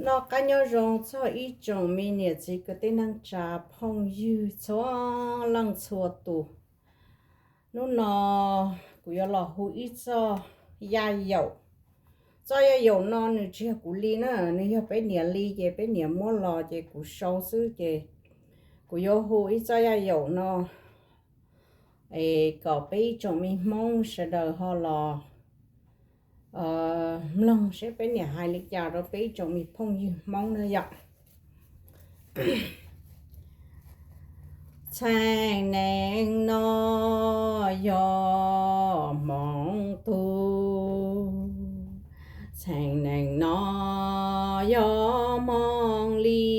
Noj qab nyob zoo txog ib tsoom me niam txiv kwv tij neej tsa phooj ywg txhua leej txhua tus. Hnub no kuv yuav los hu ib txoj yaj yaum. Txoj yaj yaum no nws tsis yog kuv li na, nws yog peb niam li ces peb niam muab los ces kuv sau xwb ces kuv yuav hu ib txoj yaj yaum no es kom peb ib tsoom me Hmoob sawv daws ho los mloog seb peb niam hais li cas rau peb ib tsoom me phooj ywg Hmoob na yom. Txheem nees no yog hmoov tug, txheem nees no yog hmoov li.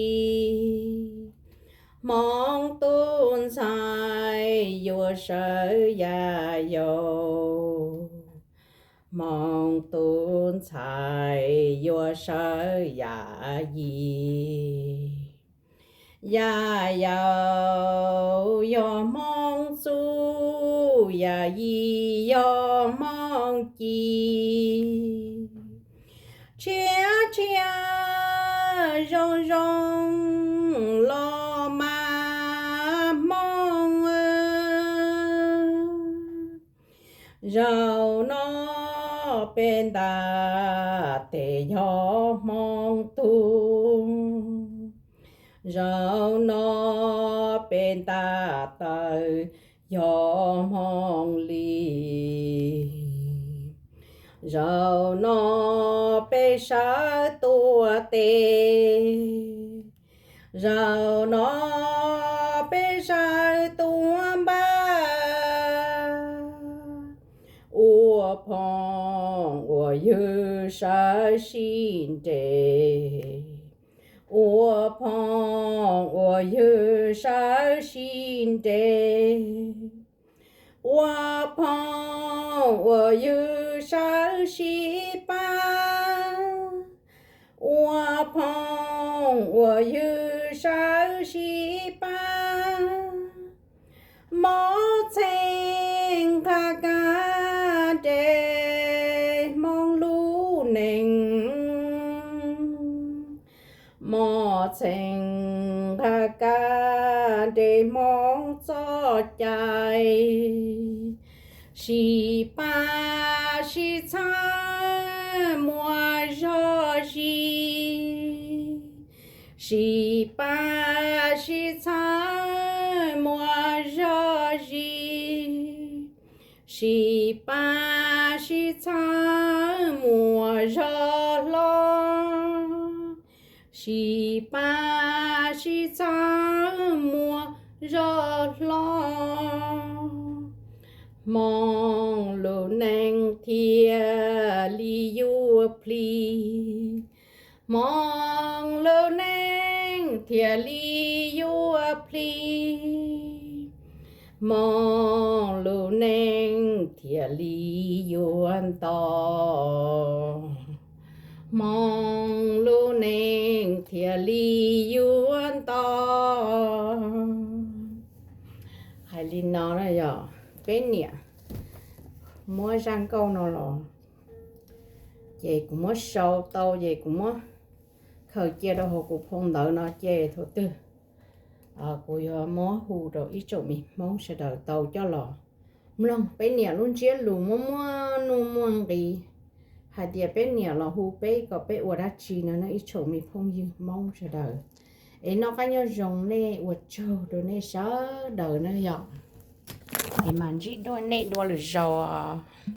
Hmoov tug ntxhais yuav sawv yaj yaum, hmoov tug ntxhais yuav sawv yam yim. Yaj yaum yog hmoov txuj, yam yim yog hmoov ci. Tshiab tshiab zoo zoo los mas hmoov. Zaum no peb nta tes yog hmoov tug, zaum no peb nta taw yog hmoov li. Zaum no peb sawv tuaj tes, zaum no peb sawv tuaj npaj. Ua phooj ua ywg sawv sib nres, ua phooj ua ywg sawv sib nres. Ua phooj ua ywg sawv sib pab, ua phooj ua ywg sawv sib pab. Mov txheej nqa kaj nres hmoov lub neej, mov txheej nqa kaj nres hmoov txoj cai. Sib pab sib txhawb muaj zog zis, sib pab sib txhawb muaj zog zis, sib pab sib txhawb muaj zog hlob, sib pab sib txhawb muaj zog hlob. Hmoov lub neej thiaj li yuav plig, hmoov lub neej thiaj li yuav plig, hmoov lub neej thiaj li yuav nto, hmoov lub neej thiaj li yuav nto. Hais li no na yog peb niam muab zaj nkauj no los, ces kuv muab sau tau ces kuv muab khaws cia rau hauv kuv phau ntawv no ces thaum twg kuv yuav muab hu rau ib tsoom me Hmoob sawv daws tau coj los mloog peb niam lub ntsiab lus muaj muaj nuj muaj nqis hais tias peb niam los hu peb kom peb ua dab tsi no na ib tsoom me phooj ywg Hmoob sawv daws. Es noj qab nyob zoo nej ua tsaug rau nej sawv daws na yom. Es mam ntsib dua nej dua lwm zaus.